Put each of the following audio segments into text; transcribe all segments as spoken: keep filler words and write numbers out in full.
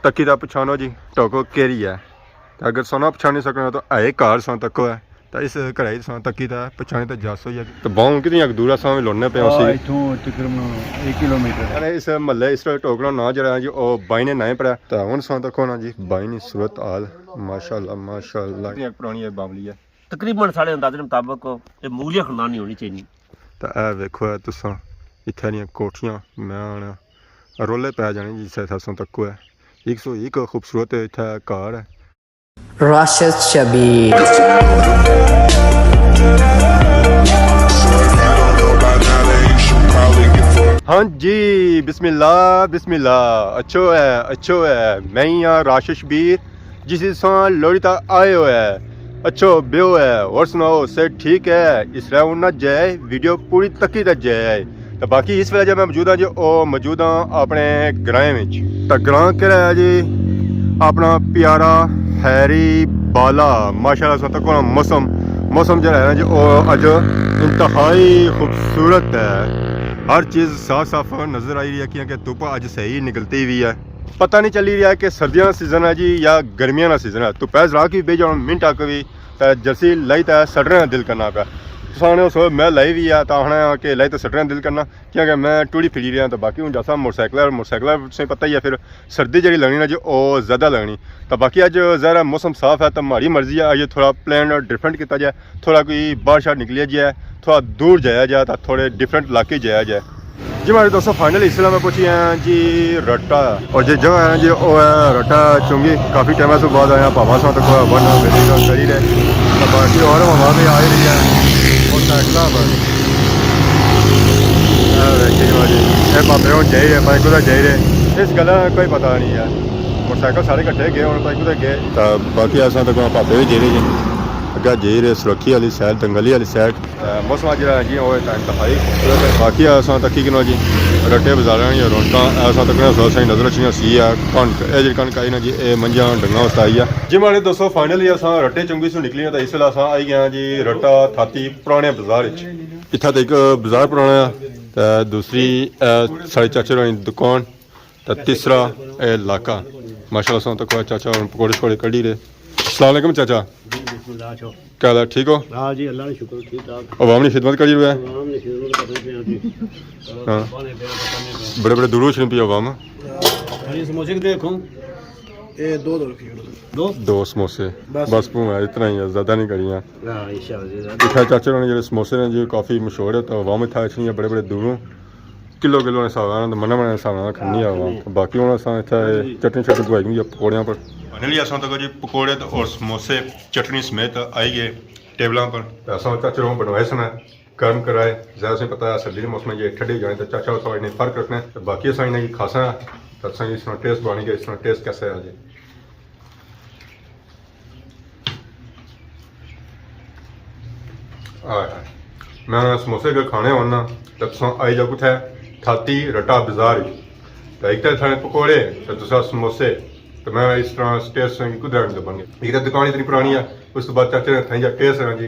تکی تے پچھانو جی، ٹوکو کیری ہے۔ تے اگر سونا پچھانی سکنا تو اے گھر ساں تکو ہے۔ تے اس گھرے ساں تکی تے پچھانی تے جس ہوئی ہے۔ تے باہوں کتنی اک دور ہے، ساں وی لوڑنے پے اسی۔ اتھوں تقریباً ایک کلومیٹر ہے۔ یعنی اس محلے، اس ٹوکنا ناں جڑا ہے جی، او بائی نے نائیں پڑا۔ تے ہن ساں تکو نا جی، بائی نی صورت حال۔ ماشاءاللہ، ماشاءاللہ۔ کتنی اک پرانی ہے بابلی ہے۔ تقریباً ساڑے اندازے مطابق یہ مغلیہ خاندان ہی ہونی چاہیے۔ تے اے ویکھو، اے تساں اتھے دیاں کوٹھیاں، میں آنا رولے پے جانے جی، اتھے تساں تکو ہے۔ ایک سو ایک خوبصورت اتھے گھر ہے۔ راشد شبیر۔ ہاں جی، بسم اللہ، بسم اللہ۔ اچھو ہے، اچھو ہے، میں ہی ہاں راشد شبیر۔ جس ساں لوڑی تا آئے ہوئے ہے، اچھو بیو ہے، اور سناؤ، صحت ٹھیک ہے؟ اس طرح ہن نہ جائے، ویڈیو پوری تکی تے جائے۔ تے باقی اس ویلے جے میں موجود ہاں جی، او موجود ہاں اپنے گرائیں وچ۔ تے گراں کیڑا ہے جی؟ اپنا پیارا ہیری بالا۔ ماشاءاللہ ساں تکو نا موسم، موسم جڑا ہے نا جی، او اج انتہائی خوبصورت ہے۔ ہر چیز صاف صاف نظر آئی رہی ہے، کیونکہ دھوپ اج صحیح نکلتی ہوئی ہے۔ پتہ نہیں چلی رہیا کہ سردیاں نا سیزن ہے جی یا گرمیاں نا سیزن ہے۔ دھوپے ذرا کی بہ جاؤ، منٹ آ کے بھی، تے جرسی لائی تے سٹنے نا دل کرنا پیا۔ تساں آخنے ہو سو میں لائی وی ہے، تے آخنا ہے کہ لائی تے سٹنے نا دل کرنا، کیونکہ میں ٹری پھری رہیا۔ تے باقی ہن جاساں موٹر سائیکل، موٹر سائیکل تساں پتہ ہی ہے، پھر سردی جیڑی لگنی نا جی، او زیادہ لگنی۔ تے باقی اج ظاہر ہے موسم صاف ہے، تے مہاڑی مرضی ہے اج تھوڑا پلان ڈفرنٹ کیتا جائے، تھوڑا کوئی باہر شاہر نکلیا جائے، تھوڑا دور جایا جائے، تے تھوڑے ڈفرنٹ علاقے جایا جائے۔ جی مہاڑے دوستو، فائنلی اس ویلے میں پہنچی آیا جی رٹا۔ اور جے جگہ ہے نا جی، او ہے رٹا چنگی۔ کافی ٹائم سے بعد آیا، بابا ساں تکو ون وزٹ کری رہے۔ تے باقی اور ہوا بھی آئی رہی ہے موٹر سائیکل پر۔ اے ویکھو جی، اے بابے ہن جائی رہے، پتہ نہیں کدھر جائی رہے۔ اس گلا کوئی پتہ نہیں ہے۔ موٹر سائیکل سارے کٹھے گئے، ہن پتہ نہیں کدھر گئے۔ تے باقی اساں تکو بابے بھی جائی رہے جی۔ اگے جائی رہے سرکھی والی سائیڈ، دنگلی والی سائیڈ۔ تے موسم اج جیڑا ہے جی، او اتنا انتہائی خوبصورت ہے۔ باقی اساں تکی کنو جی، رٹے بازاراں نیاں رونقاں، اساں تکنے سو اساں نظر اچھنی سی ہے کنک۔ اے جیڑی کنک آئی نا جی، اے منجھاں ڈنگاں واسطے آئی ہے۔ جی مہاڑے دوستو، فائنلی اساں رٹے چنگی سوں نکلی آں، تے اس ویلے اساں آئی گئے آں جی رٹا تھاتی پرانے بازار وچ۔ اتھا تے ایک بازار پرانا ہے، تے دوسری، اے، ساڑے چاچے ہوراں نی دکان۔ تے تیسرا اے علاقہ، ماشاءاللہ ساں تکو چاچا ہن پکوڑے شکوڑے کڈی رہے۔ السلام علیکم چاچا۔ جی، بسم اللہ، اچھو۔ کیا حال ہے، ٹھیک ہو؟ ہاں جی، اللہ نے شکر، ٹھیک ٹھاک۔ عوام نی خدمت کری رہے۔ عوام نی خدمت کرنے پے ہاں جی۔ ہاں۔ بنے پے ہاں، کرنے پے ہاں۔ بڑے بڑے دوروں چ پی عوام۔ ہاں جی، سموسے کتنے رکھوں؟ اے دو دو رکھیے۔ دو؟ دو سموسے۔ بس۔ بس پوں اتنا ہی ہے، زیادہ نہیں کریاں۔ ہاں، انشاءاللہ جی، زیادہ۔ اتھا چاچا ہوراں نے جیڑے سموسے نے جی، کافی مشہور ہے، تے عوام اتھا اچھنی ہے بڑے بڑے دوروں۔ کلو کلو نے حساب نال، منے منے حساب نال کھنی آ۔ ہاں، کھنی۔ باقی ہن اساں اتھے چٹنی شٹنی دوائی گئی پکوڑیاں پر۔ فائنلی اساں تکو جی پکوڑے تے اور سموسے چٹنی سمیت آئی گئے ٹیبلاں پر۔ تے اساں چاچے ہور بنوائے سن، گرم کرائے۔ ظاہر سی پتہ ہے سردی دے موسم وچ ٹھنڈے ہو جانے، تے چاچا ہور تھوڑا انہیں فرق رکھنا ہے۔ تے باقی اساں انہیں کھاساں، تے اساں اس طرح ٹیسٹ بانی کہ اس طرح ٹیسٹ کیسا ہے جی۔ آئے ہائے۔ میں سموسے اگر کھانے ہون نا، تے تساں آئی جاؤ کتھے؟ تھاتی رٹا بازار وچ۔ تے ایک تے تھانے پکوڑے، تے دوسرا سموسے۔ تے میں اس طرح ٹیسٹ سنگی کدھر نہیں لبھن گے۔ ایک تے دکان اتنی پرانی ہے، اس تو بعد چاچے نے تھائی جا ٹیسٹ ہے جی،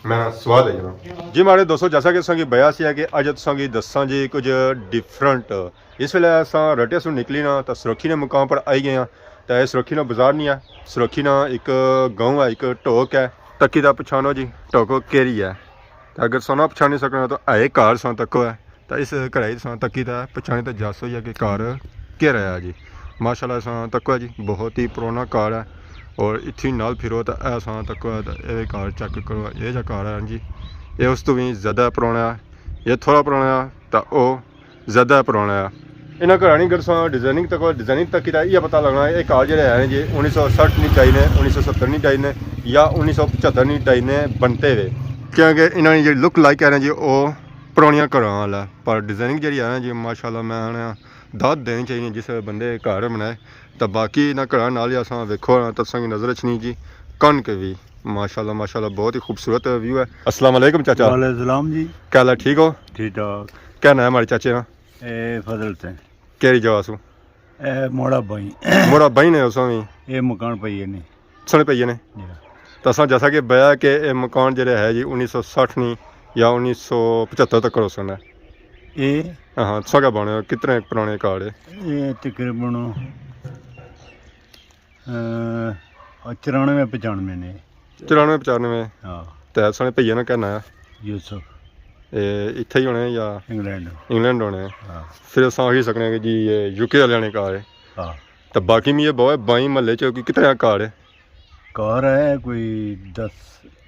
میں سواد ہے جانا۔ جی مہاڑے دوستو، جیسا کہ تساں کی بیا سی ہے کہ اج تساں کی دساں جی کچھ ڈفرنٹ۔ اس ویلے اساں رٹے سوں نکلی نا، تے سروکھی نے مقام پر آئی گئے ہاں۔ تے اے سروکھی نا بازار نہیں ہے، سروکھی نا ایک گاؤں ہے، ایک ٹوک ہے۔ تکی تے پچھانو جی، ٹوکو کیری ہے۔ تے اگر سونا پچھانی سکنا تو اے گھر ساں تکو ہے۔ تے اس گھرے ساں تکی تے پچھانی تے جس ہوئی ہے کہ گھر کیرا ہے جی۔ ماشاءاللہ ساں تکو ہے جی، بہت ہی پرانا گھر ہے۔ اور اتھی نال پھرو تے اے ساں تکو ہے تے اے گھر چیک کرو، اے جا گھر ہے جی۔ اے اس تو بھی زیادہ پرانا ہے، اے تھوڑا پرانا ہے تے او زیادہ پرانا ہے۔ انہاں گھراں نی اگر تساں ڈیزائننگ تکو، ڈیزائننگ تکی تے ایہہ پتہ لگنا ہے، اے گھر جیہڑے ہے جی، انیس سو سٹھ نی ڈھائی نے، انیس سو ستر نی ڈھائی نے، یا انیس سو پچھتر نی ڈھائی نے بنتے ہوئے۔ کیونکہ انہاں نی جیہڑی لک لائک ہے نا جی، او پرانیاں گھراں والا ہے۔ پر ڈیزائننگ جیہڑی ہے نا جی، ماشاءاللہ میں آخنا داد دینی چاہیے جس بندے گھر بنائے۔ تے باقی انہاں گھراں نال ہی اساں ویکھو نا، تے تساں کی نظر اچھنی جی کنک وی۔ ماشاءاللہ، ماشاءاللہ، بہت ہی خوبصورت ویو ہے۔ السلام علیکم چاچا۔ وعلیکم السلام جی۔ کیا حال ہے، ٹھیک ہو؟ ٹھیک ٹھاک۔ کیا نام ہے ہمارے چاچے نا؟ اے فضل حسین۔ کیہڑی جگہ سو؟ اے موڑا بائی۔ موڑا بائی نے اساں وی؟ اے مکان پئی نے۔ سنے پئی نے؟ جی۔ تے اساں جیسا کہ بیا کہ اے مکان جیہڑے ہے جی انیس سو سٹھ نی یا انیس سو پچھتر تک ہو سکنا ہے۔ اے؟ ہاں، ہاں، تساں کیا بانے ہو؟ کتنے پرانے گھر ہے؟ اے تقریباً اے، چورانوے پچانوے نے۔ چورانوے پچانوے۔ ہاں۔ تے سانے بھیا نا کیا ناں ہے؟ یوسف۔ اے، اتھے ہی ہونے یا؟ انگلینڈ۔ انگلینڈ ہونے۔ ہاں۔ پھر اساں آخی سکنے کہ جی، اے یو کے آلیاں نے گھر ہے۔ ہاں۔ تے باقی میں یہ بہت بائیں محلے چ کوئی کتنے گھر ہے؟ گھر ہے کوئی دس،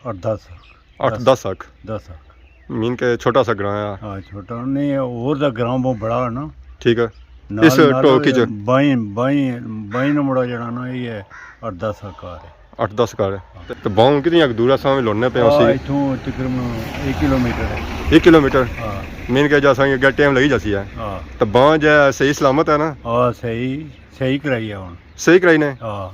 اٹھ دس۔ اٹھ دس۔ دس ہک۔ دس ہک۔ مین کہ چھوٹا سا گراں آ۔ ہاں، چھوٹا نہیں، اور دا گراں بہت بڑا ہے نا۔ ٹھیک ہے۔ نال، اس نال ٹوک اچ؟ بائیں، بائیں، بائیں نمبر جڑا نا، یہ ہے اٹھ دس ہک گھر ہے۔ اٹھ دس گھر ہے۔ تے باہوں کتنی اک دور ہے، اساں وی لوڑنے پے ہاں، اسی؟ اتھوں تقریباً ایک کلومیٹر ہے۔ ایک کلومیٹر؟ ہاں۔ مین کہ جا اساں اگے ٹائم لگی جاسی ہے۔ ہاں۔ تے باہوں جے صحیح سلامت ہے نا؟ ہاں، صحیح، صحیح کرائی ہے ہن۔ صحیح کرائی نے؟ ہاں۔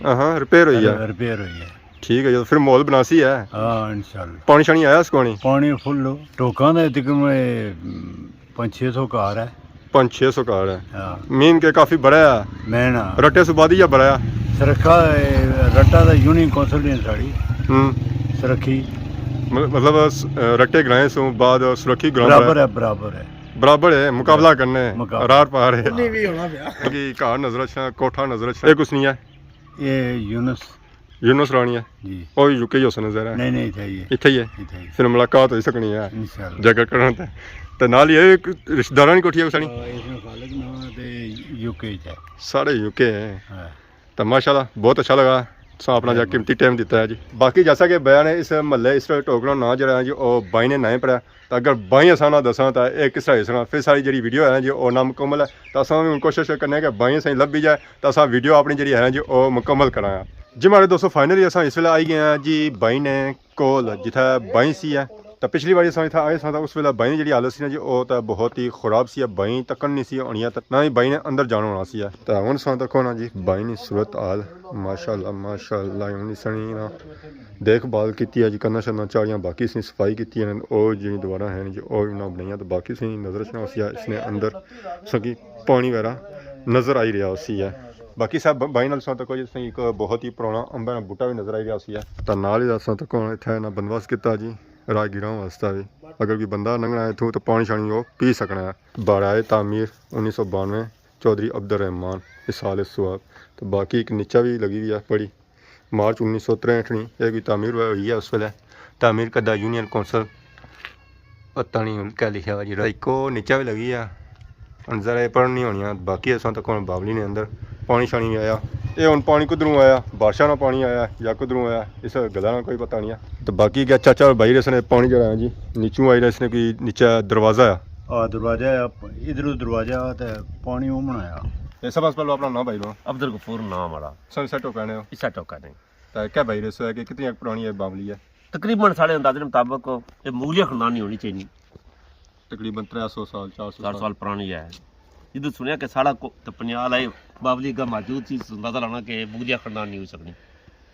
ہاں، ریپیئر ہوئی ہے۔ ریپیئر ہوئی ہے۔ ٹھیک ہے جی، پھر ماحول بناسی ہے۔ ہاں، انشاءاللہ۔ پانی شانی آیا اس کو نہیں؟ پانی فل۔ ٹوکاں دے تقریباً، اے، پانچ چھ سو گھر ہے۔ پانچ چھ سو گھر ہے۔ ہاں۔ مین کہ کافی بڑا ہے۔ مین ہاں۔ رٹے سو بعد ہی یا بڑا ہے؟ سرکھا، اے، رٹا دا یونین کونسل دی ساڑی۔ ہوں۔ سرکھی۔ مطلب، مطلب، س-، رٹے گرائیں سو بعد سرکھی گراں برابر بڑا ہے؟ ہے، برابر ہے۔ برابر ہے، مقابلہ کرنے، مقابلہ۔ رار پار ہے۔ انی بھی ہونا پیا۔ کہ گھر نظر اچھنا، کوٹھا نظر اچھنا۔ یہ کچھ نہیں ہے؟ یہ یونس۔ یونس رانی ہے؟ جی۔ او یو کے ہی ہوسن ظاہر ہے۔ نہیں، نہیں، اتھے ہی ہے۔ اتھے ہی ہے؟ اتھے ہی۔ پھر ملاقات ہوئی سکنی ہے۔ انشاءاللہ۔ جے اگر کرن تے۔ تے نال ہی ایک رشتہ داراں نی کوٹھی ہے ساڑی؟ ہاں، اس میں خالق ناں تے یو کے چ ہے۔ ساڑے یو کے ہے۔ ہاں۔ تے ماشاءاللہ بہت اچھا لگا، تساں اپنا جا قیمتی ٹائم دیتا ہے جی۔ باقی جیسا کہ بھیا نے اس محلے اس ٹوک نا ناں جڑا ہے جی، او بائیں نے ناں پڑا۔ تے اگر بائیں اساں نہ دساں تے اے کس طرح دسنا؟ پھر ساری جڑی ویڈیو ہے جی، او نامکمل ہے۔ تے اساں وی ہن کوشش کرنے کہ بائیں اساں لبھی جائے، تے اساں ویڈیو اپنی جڑی ہے جی، او مکمل کراں۔ جی ماڑے دوستو، فائنلی اساں اس ویلے آئی گئے ہیں جی بائیں نے کول، جتھے بائیں سی ہے۔ تے پچھلی واری اساں اتھے آئے ساں تے اس ویلے بائیں نی جڑی حالت سی نا جی، او تے بہت ہی خراب سی ہے، بائیں تکن نہیں سی ہونی ہے، تے نہ ہی بائیں نے اندر جان ہونا سی ہے۔ تے ہن اساں تکو نا جی بائیں نی صورت حال، ماشاءاللہ، ماشاءاللہ، ہن اس نی نا دیکھ بھال کیتی ہے جی، کناں شناں چاڑیاں، باقی اس نی صفائی کیتی ہے، او جڑی دیواراں ہیں جی، او وی نہ بنائیاں، تے باقی اس نی نظر اچھنا ہوسی ہے، اس نے اندر سکی پانی وغیرہ نظر آئی رہیا ہوسی ہے۔ باقی سب بائیں نال اساں تکو جی، اس نے ایک بہت ہی پرانا امباں نا بوٹا وی نظر آئی رہیا ہوسی ہے۔ تے نال ہی اساں تکو اتھے نا بندوبست کیتا جی راہگیراں واسطے وی، اگر کوئی بندہ لنگھنا ہے اتھوں تے پانی شانی او پی سکنا ہے۔ باڑہ تعمیر انیس سو بانوے، چوہدری عبدالرحمان، ایصال ثواب۔ تے باقی ایک نیچے وی لگی ہوئی ہے پڑی، مارچ انیس سو تریہٹھ نی، اے کوئی تعمیر ہوئی ہے اس ویلے۔ تعمیر کردہ یونین کونسل، پتہ نہیں ہن کیا لکھیا ہوا جی، ایک او نیچے وی لگی ہے۔ ہن ذرا اے پڑھنی ہونی ہے، باقی اساں تکو ہن باولی نے اندر پانی شانی وی آیا۔ اے ہن پانی کدروں آیا؟ بارشاں نا پانی آیا یا کدروں آیا؟ اس گلا نا کوئی پتہ نہیں ہے۔ تے باقی کیا چاچا اور بھائی رہے سن، پانی جڑا ہے جی نیچوں آئی رہے سن، کوئی نیچے دروازہ ہے۔ آ، دروازہ ہے، ادھروں دروازہ تے پانی او بنایا۔ اے سب سے پہلے اپنا نام بھائی لو۔ عبدالغفور نام والا۔ سن سیٹ ہو کہنے ہو؟ اس سیٹ ہو کہنے۔ تے کیا بھائی رہے سو ہے کہ کتنی ایک پرانی ہے باولی ہے؟ تقریباً ساڑے اندازے مطابق اے مغلیہ خاندان نی ہونی چاہیے۔ تقریباً ترے سو سال، چار سو چار سال۔ سال پرانی ہے۔ جدوں سنیا کہ ساڑا کو-، تے پنیال آئے، باولی اگا موجود سی، اندازہ لانا کہ مغلیہ خاندان نہیں ہوئی سکنی۔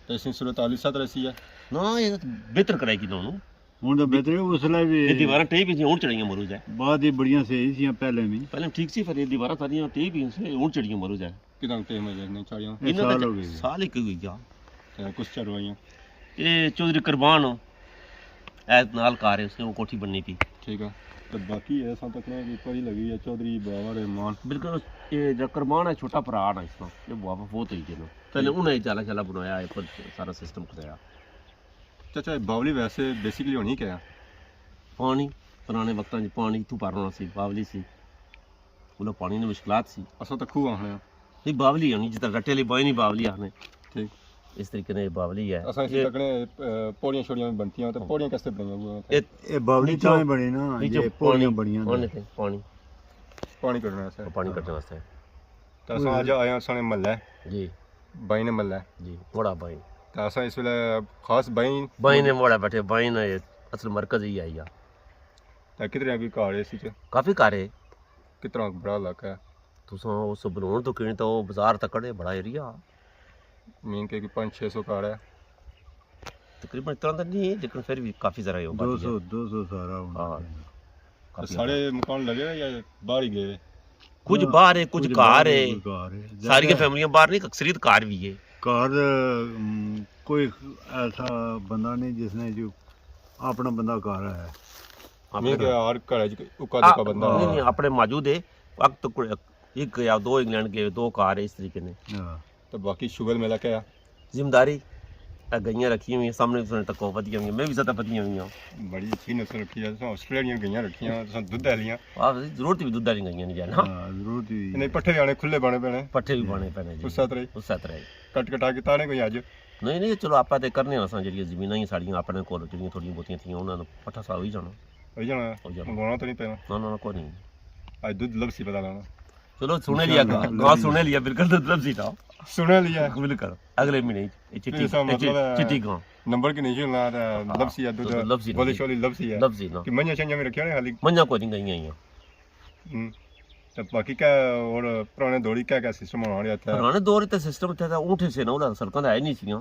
تے اس نی صورت حال اس طرح سی ہے؟ نہ، یہ تو بہتر کرائی کی نہ ہوں۔ ہن تو بہتر ہے، اس لیے بھی یہ دیواراں ٹہی پئی سی، ہن چڑھیاں مروج ہے۔ بعد یہ بڑیاں صحیح سیاں پہلے بھی۔ پہلے ٹھیک سی، پر یہ دیواراں ساریاں ٹہی پئی سی، ہن چڑھیاں مروج ہے۔ کتنا ٹائم ہو گیا نے چاڑیاں؟ یہ انہاں سال تے ہو گئے۔ سال ایک ہوئی گیا۔ تے کچھ چروائیاں؟ یہ چوہدری قربان ہو، اے نال گھر ہے، اس نے وہ کوٹھی بننی تھی۔ ٹھیک ہے۔ تے باقی ہے ساں تکنے کی پڑی لگی ہے چوہدری بابا رحمان۔ بالکل، یہ جا قربان ہے، چھوٹا بھرا نا اس کا، یہ بابا فوت ہوئی گئے نا۔ پہلے انہیں جالا شالا بنایا ہے، پر سارا سسٹم کرایا۔ چاچا، باولی ویسے بیسیکلی ہونی کیا ہے؟ پانی، پرانے وقتاں چ پانی اتھوں پار ہونا سی، باولی سی۔ مطلب پانی نے مشکلات سی۔ اساں تاں کھوہ آخنے آں۔ نہیں، باولی ہونی، جس طرح رٹے والی بائیں نی باولی آخنے۔ ٹھیک۔ اس طریقے نے باولی ہے۔ اساں اسی یہ تکنے، اے، پوڑیاں شوڑیاں بھی بنتیاں، تے پوڑیاں کس طرح بنیاں ہوئیاں اتھے؟ اے باولی نیچوں، تاں ہی بنی نا، نیچوں یہ پوڑیاں پانی، بنیاں پانی نے۔ تے پانی۔ پانی کڈھنے واسطے۔ پانی کڈھنے واسطے۔ تے اساں اج آئے آں سانے محلے۔ جی۔ بائیں نے محلہ ہے۔ جی، موڑا بائیں۔ تے اساں اس ویلے خاص بائیں بائیں نے موڑا بیٹھے، بائیں نے اصل مرکز ہی آئی آ۔ تے کتنے بھی گھر ہے اس وچ؟ کافی گھر ہے۔ کتنا بڑا علاقہ ہے؟ تساں اس بنون تو کہیں تو بازار تک کھڑے، بڑا ایریا۔ مین کہ کوئی پانچ چھ سو گھر ہے۔ تقریباً اتنا تو نہیں ہے، لیکن پھر بھی کافی ذرا ہی آبادی ہے۔ دو سو، دو سو سارا ہونا ہاں۔ چاہیے۔ تے کافی سارے مکان لگے ہوئے یا باہر ہی گئے ہوئے؟ کچھ نہ، باہر ہے، کچھ کچھ گھر باہر ہے، ہے۔ کچھ گھر ہے۔ ساری زیادہ فیملیاں باہر نہیں، اکثریت گھر بھی ہے۔ گھر، ام، کوئی ایسا بندہ نہیں جس نے جو اپنا بندہ گھر ہے۔ اپنے نہیں کہ گھر۔ ہر گھر وچ اکا آ، دکا بندہ نہیں، ہو۔ نہیں، اپنے موجود ہے۔ وقت تو کوئی ایک یا دو انگلینڈ گئے، دو گھر ہے اس طریقے نے۔ ہاں۔ تو باقی شوگر میلہ کیا؟ ذمہ داری۔ اے گئیاں رکھی ہوئی ہیں، سامنے تساں تکو ودیاں ہوئی ہیں، میں بھی زیادہ ودیاں ہوئی ہیں۔ بڑی اچھی نسل رکھی ہے، تساں آسٹریلین گئیاں رکھیاں، تساں دودھ آلیاں۔ واہ، ضرورت بھی دودھ آلیاں گئیاں نہیں جانا۔ ہاں، ضرورت بھی۔ نہیں، پٹھے بھی آنے، کھلے پانے پینے۔ پٹھے بھی پانے پینے جی۔ اس طرح ہی۔ اس طرح ہی۔ کٹ کٹا کے تانے کوئی اج؟ نہیں، نہیں، چلو، آپاں تے کرنے آں، اساں جیڑھیاں زمیناں ہی ساڑیاں اپنے کول، جیڑھیاں تھوڑیاں بہتیاں تھیاں، انہاں نا پٹھا سا ہوئی جانا۔ ہوئی جانا؟ ہوئی جانا۔ منگوانا تو نہیں پینا؟ نہ، نہ، نہ، کوئی نہیں۔ اج دودھ لبسی پتہ لانا۔ چلو، سنے لیا، انشاءاللہ، گا، گا سنے لیا، بالکل دودھ لبسی تھا۔ سنے لیا۔ بالکل۔ اگلے مہینے اچ پھر چٹی، اس نا اچ مطلب ہے چٹی گاں۔ نمبر کی نہیں جلنا تے ہاں، لبسی ہے دودھ، دودھ لبسی بولے نہیں۔ شولی لبسی ہے۔ لبسی نا۔ کہ منجا شنجا بھی رکھیا نے خالی؟ منجا کوئی نہیں گئیاں ہوئیاں۔ ہوں۔ تے باقی کیا اور پرانے دور ہی کیا کیا سسٹم ہونا رہیا تھا؟ پرانے دور تے سسٹم تھا، اونٹ سے نا، انہاں سڑکاں تے ہے نہیں سیاں۔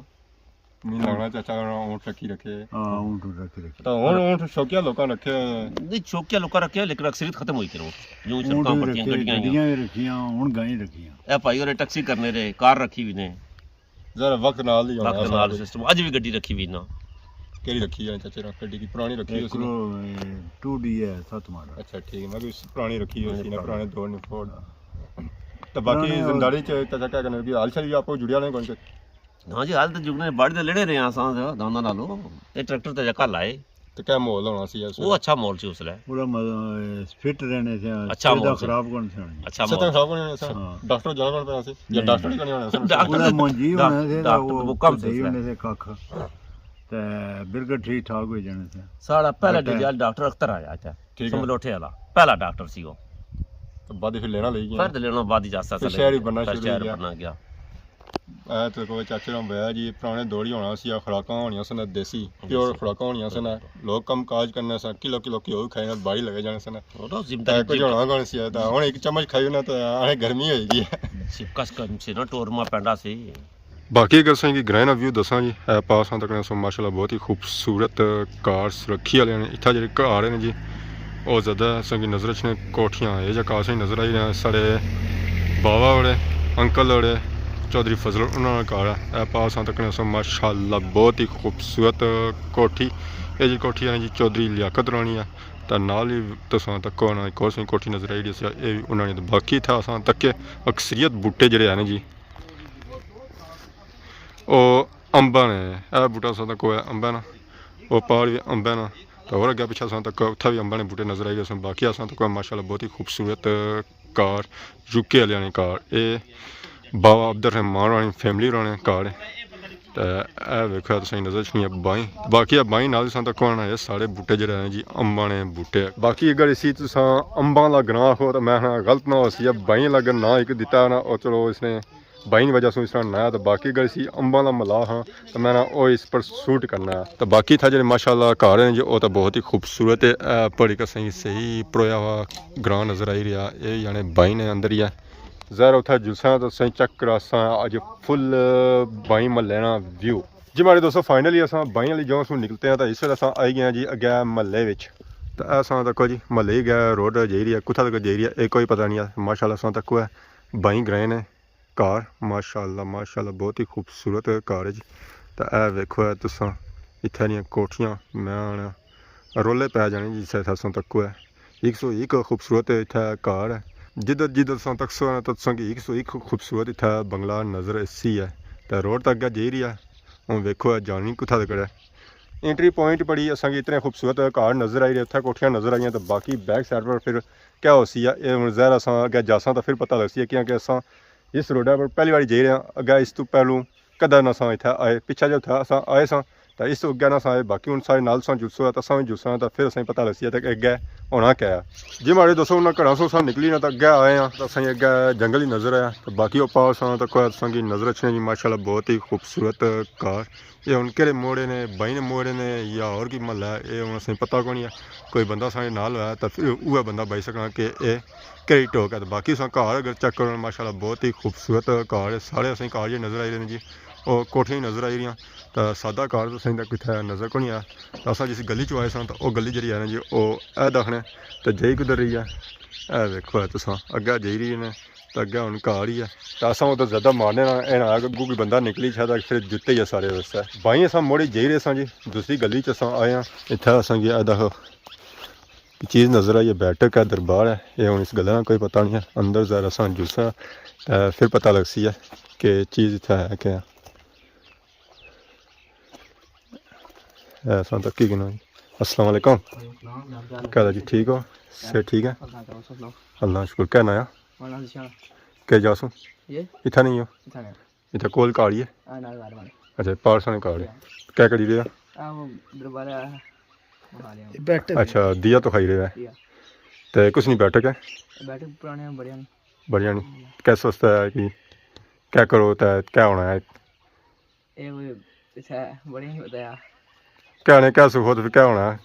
نہیں لگنا چاچا ہونا اونٹ رکھی رکھے۔ ہاں، اونٹ رکھی رکھے۔ تو ہن اونٹ شوقیہ لوکاں رکھے ہوئے ہیں۔ نہیں، شوقیہ لوکاں رکھے، لیکن اکثریت ختم ہوئی کھڑی۔ یوں اونٹ سڑکاں بھی پٹیاں رکھے، گڈیاں ہی گڈیاں بھی رکھیاں، ہن گائیں رکھیاں۔ اے بھائی اور ٹیکسی کرنے رہے، کار رکھی ہوئی نے۔ ذرا وقت نال ہی ہونا وقت سارا نال کچھ۔ سسٹم، اج بھی گڈی رکھی ہوئی نا۔ کیڑی رکھی ہے چاچے نے؟ گڈی کی پرانی رکھی ہوئی سی نا؟ ایک، اے، ٹو ڈی ہے، ست ماڈل۔ اچھا، ٹھیک ہے، میں بھی پرانی رکھی ہوئی سی نا، پرانی۔ پرانے دور نے فورڈ۔ تو باقی پرانے زمینداری چ چاچا کیا کرنے؟ ہل شل بھی آپ کو جڑیا نہیں کون؟ ہاں جی، ہل تے جگنے باڑی تے لڑے رہے ہیں اساں تے دانداں نالو۔ اے ٹریکٹر تے جکا لائے۔ تے کیا ماحول ہونا سی اس وہ ویلے؟ اچھا ماحول سی اس لے۔ پورا مزہ، اے، فٹ رہنے سے، اچھا صحتاں ماحول سی۔ خراب کون سے ہونی۔ اچھا صحتاں ماحول خراب کون سے؟ ہاں۔ ڈاکٹر جانا کون پیا سی؟ یا نہیں۔ ڈاکٹر ہی کون ہونا سی؟ ڈاکٹر پورا منجی ڈاک-، ہونا سے، ڈاکٹر وہ وہ کم سے صحیح اس لے۔ ہونے سے ککھ۔ تے بالکل ٹھیک ٹھاک ہوئی جانے سے۔ ساڑا پہلا بٹ ہے۔ ڈیجیال ڈاکٹر اختر آیا تھا۔ ٹھیک ہے۔ سملوٹھے والا۔ پہلا ڈاکٹر سی وہ۔ تو بعد پھر لینا لئی گیا۔ پھر تے لینا بعد ہی جاسا پھر شہر ہی بننا شروع ہوئی گیا۔ بننا گیا۔ اے تے کوئی چاچے نال بیا جی، پرانے دور ہی ہونا سی، خوراکاں ہونیاں سن دیسی، پیور دیسی۔ خوراکاں ہونیاں سن۔ بالکل۔ لوگ کم کاج کرنے سن، کلو کلو گھیو کھانے، باڑی لگے جانے سن۔ وہ تو ذمہ داری تے کچھ ہونا کون سی ہے، تے ہن ایک چمچ کھائی انہاں تے آنے گرمی ہوئی گئی ہے۔ سکا سکا سے نا ٹورما پیندا سی۔ باقی اگر تساں کی گرائیں نا ویو دساں جی، اے پاس تکنے سو ماشاءاللہ بہت ہی خوبصورت کار سرکھی والے نے۔ اتھا جڑے گھر نے جی، او زیادہ اساں کی نظر اچھنے کوٹھیاں، اے جا کار اساں کی نظر آئی رہے ہیں ساڑے بابا ہوڑے، انکل ہوڑے، چوہدری فضل انہاں نا گھر ہے۔ اے پاس تکنے سو ماشاءاللہ بہت ہی خوبصورت کوٹھی۔ اے جی کوٹھی ہے جی چوہدری لیاقت رانی ہے۔ تے نال ہی تساں تکو نا ایک اور ساں کوٹھی نظر آئی رہی سی، اے وی انہاں نے۔ باقی اتھا اساں تکے اکثریت بوٹے جڑے ہیں نا جی، او امباں نے۔ اے بوٹا اساں تکو ہے امباں نا، او پہاڑ وی امباں نا۔ تے ہور اگے پچھے اساں تکو اتھا وی امباں نے بوٹے نظر آئی رہے سن۔ باقی اساں تکو ماشاءاللہ بہت ہی خوبصورت کار، یو کے آلیاں نے کار۔ اے بابا عبدالرحمان ہوراں نی فیملی ہوراں نے کار ہے۔ تے اے ویکھو تساں نظر اچھنی ہے بائیں۔ باقی اے بائیں نال تساں تکو نا اے سارے بوٹے جڑے ہیں جی امباں نے بوٹے۔ باقی اگر اسی تساں امباں دا گراں آکھو تے میں آخنا غلط نہ ہوسی، اے بائیں لگن نہ ایک دتا نا، او چلو اس نے بائیں نی وجہ سوں اس طرح نہ ہے، تے باقی اگر اسی امباں دا ملا ہاں تے میں نا او اس پر سوٹ کرنا ہے۔ تے باقی اتھا جڑے ماشاءاللہ گھر ہیں جی، او تے بہت ہی خوبصورت ہے۔ اے پہاڑی کسیں صحیح پرویا ہوا گراں نظر آئی رہیا، اے یعنی بائیں نے اندر ہی ہے۔ ظاہر اتھا جلساں تے تساں چیک کراساں اج فل بائیں محلے نا ویو۔ جی ماڑے دوستو، فائنلی اساں بائیں والی جگہ سوں نکلتے ہیں تے اس ویلے اساں آئی گئے ہیں جی اگے محلے وچ۔ تے اساں تکو جی محلے ہی گئے، روڈ جائی رہی ہے، کتھا تک جائی رہی ہے، اے کوئی پتہ نہیں ہے۔ ماشاءاللہ اساں تکو ہے بائیں گرائیں نے۔ گھر ماشاءاللہ، ماشاءاللہ بہت ہی خوبصورت گھر ہے جی۔ تے اے ویکھو اے تساں اتھے نیاں کوٹھیاں، میں آنا رولے پے جانے جی، جتھے تساں تکو اے۔ ہک سو ہک خوبصورت اتھے گھر ہے۔ جدھر جدھر تساں تکسو نا تاں تساں کی ہک سو ہک خوبصورت اتھے بنگلہ نظر ایسی ہے۔ تے روڈ تے اگے جائی رہی ہے۔ ہن ویکھو اے جانی کتھا تک ہے۔ انٹری پوائنٹ بڑی اساں کی اتنے خوبصورت گھر نظر آئی رہے، اتھے کوٹھیاں نظر آئیاں تے باقی بیک سائیڈ پر پھر کیا ہوسی ہے، اے ہن ظاہر اساں اگے جاساں تاں پھر پتہ لگسی ہے، کیونکہ اساں اس روڈا پر پہلی واری جائی رہے ہاں۔ اگے اس تو پہلوں کدے نہ ساں اتھے آئے، پچھے جو تھا اساں آئے ساں تاں اس تو اگے نہ ساں آئے۔ باقی ہن سارے نال ساں جلسو ہے تاں اساں وی جلسو ہے تاں پھر اساں پتہ لگسی ہے تاں اگے ہونا کیا ہے۔ جی ماڑے دوستو، انہاں گھراں سوں اساں نکلی نا تاں اگے آئے ہاں تاں اساں اگے جنگل ہی نظر آیا۔ تاں باقی او پار ساں تاں کوئی تساں کی نظر اچھنے جی ماشاءاللہ بہت ہی خوبصورت گھر۔ اے ہن کیڑے موڑے نے، بائیں نے موڑے نے یا ہور کوئی محلہ ہے، اے ہن اساں پتہ کونی ہے۔ کوئی بندہ ساڑے نال ہویا تاں پھر اوہے بندہ بائی سکنا کہ اے کیڑی ٹوک ہے۔ تاں باقی اساں گھر اگر چیک کرو ماشاءاللہ بہت ہی خوبصورت گھر ہے۔ سارے اساں گھر جے نظر آئی رہے نے جی، او کوٹھیاں ہی نظر آئی رہیاں۔ تاں سادہ گھر تساں تک کتھے نظر کونی آیا۔ تاں اساں جس گلی چوں آئے ساں تاں او گلی جیڑی ہے نا جی او اے دکھنے تاں جائی کدھر رہی ہے۔ اے ویکھو اے تساں اگے جائی رہی نے۔ تاں اگے ہن گھر ہی ہے۔ تاں اساں ادھر زیادہ مارنے نا، اے نا اگوں کوئی بندہ نکلی جائے تاں پھر جتے ہی ہے سارے واسطے۔ بائیں اساں مڑی جائی رہے ساں جی، دوسری گلی چ اساں آئے آں۔ اتھے اساں کی اے دکھو چیز نظر آئی ہے، بیٹھک ہے، دربار ہے۔ اے ہن اس گلا نا کوئی پتہ نہیں ہے، اندر ذرا اساں جلساں تے پھر پتہ لگسی ہے۔ کہ چیز اتھا ہے کیا۔ اے اساں تکی گھناں جی۔ السلام علیکم۔ وعلیکم السلام، جناب، کیا حال ہے؟ کیا حال ہے جی؟ ٹھیک ہو؟ صحت ٹھیک ہے؟ اللہ کا شکر۔ کیا ناں آ؟ مولانا ذیشان۔ کیا جاسوں؟ یہ؟ اتھا نہیں ہو؟ اتھا نہیں۔ اتھا کول کار ہی ہے؟ ہاں، نال گھر والے۔ اچھا، پارسا نے کار ہے۔ ہاں۔ کیا کری رہے ہو؟ آ، وہ دربارہ بنا رہے ہیں۔ بیٹھک۔ اچھا، دیا تو کھائی رہے ہیں۔ دیا۔ تے کچھ نہیں بیٹھک ہے؟ بیٹھک پرانے بڑے ہیں۔ بڑھیا نہیں۔ کس واسطے ہے کہ کیا کرو تے کیا ہونا ہے؟ اے کوئی اتھے بڑی نہیں پتہ یار۔ کہنے کیا سکھ ہو تے پھر کیا ہونا ہے؟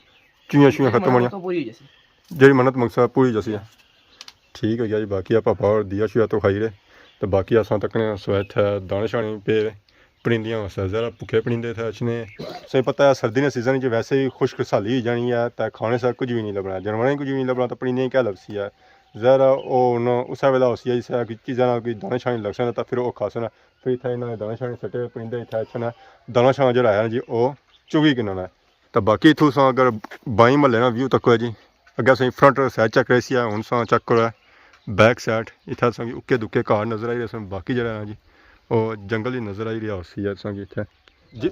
چوئیاں شوئیاں ختم ہونیاں۔ منت تو پوری ہو جاسی۔ جیڑھی منت منگسا پوری ہو جاسی۔ ٹھیک ہو گیا جی، باقی آپ پاپا اور دیا شویا تو کھائی رہے۔ تے باقی اساں تکنے سویت ہے، دانے شانے پے پرندیاں واسطے، ذرا بھکے پرندے تھے اچھنے۔ سوئی پتہ ہے سردی نے سیزن وچ ویسے ہی خشک سالی ہوئی جانی ہے، تے کھانے سے کچھ بھی نہیں لبنا، جانوراں کچھ بھی نہیں لبنا، تے پرندیاں کیا لبسی ہے؟ ظاہر ہے، او ہن اسے ویلے ہوسی ہے، جسے کوئی چیزاں نال کوئی دانے شانے لگسن تاں پھر او کھاسن۔ پھر اتھے انہاں نے دانے شانے سٹے، پرندے اتھے اچھن، دانا شانا جیڑھا ہے نا جی، او چگی کننا ہے۔ تاں باقی اتھوں اساں اگر بائیں محلے نا ویو تکو ہے جی، اگے اساں فرنٹ سائڈ چیک کریسی ہے، ہن اساں چیک کرو ہے بیک سائڈ، اتھے اساں کی اکے دکے گھر نظر آئی رہے سن، باقی جیڑھا ہے نا جی، او جنگل ہی نظر آئی رہیا ہوسی ہے اساں کی اتھے۔ جی،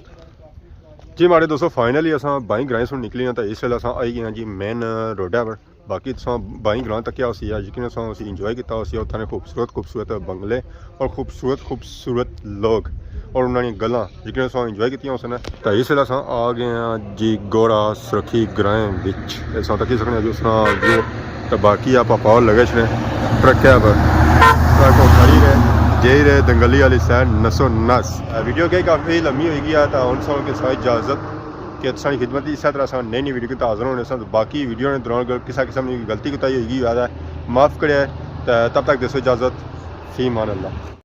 جی ماڑے دوستو، فائنلی اساں بائیں گرائیں سوں نکلی آں تے اس ویلے اساں آئی گئے آں جی مین روڈا پر۔ باقی تساں بائیں گراں تکیا ہوسی یا یقیناً تساں اسی انجوائے کیتا ہوسی، اتھاں نے خوبصورت خوبصورت بنگلے اور خوبصورت خوبصورت لوگ اور انہاں نیاں گلاں یقیناً تساں انجوائے کیتیاں ہوسن۔ تے اس ویلے اساں آ گئے آں جی گوڑا سرکھی گرائیں وچ۔ اساں تکی سکنے آں جو اساں ویو تے باقی آپ پاور لگے شنے ٹرک ہے پر۔ ٹرک او کھڑی رہے، جائی رہے دنگلی والی سائیڈ نسو نس۔ اے ویڈیو کہ کافی لمبی ہوئی گئی ہے، تاں ہن سو کے ساتھ اجازت کہ تساں دی خدمت اسی طرح اساں نئی نئی ویڈیو کے حاضر ہونے ساں۔ باقی ویڈیو نے دوران اگر کسا قسم دی غلطی کوتاہی ہوئی گئی ہے، معاف کرے، تے تب تک دیسو اجازت، فی امان اللہ۔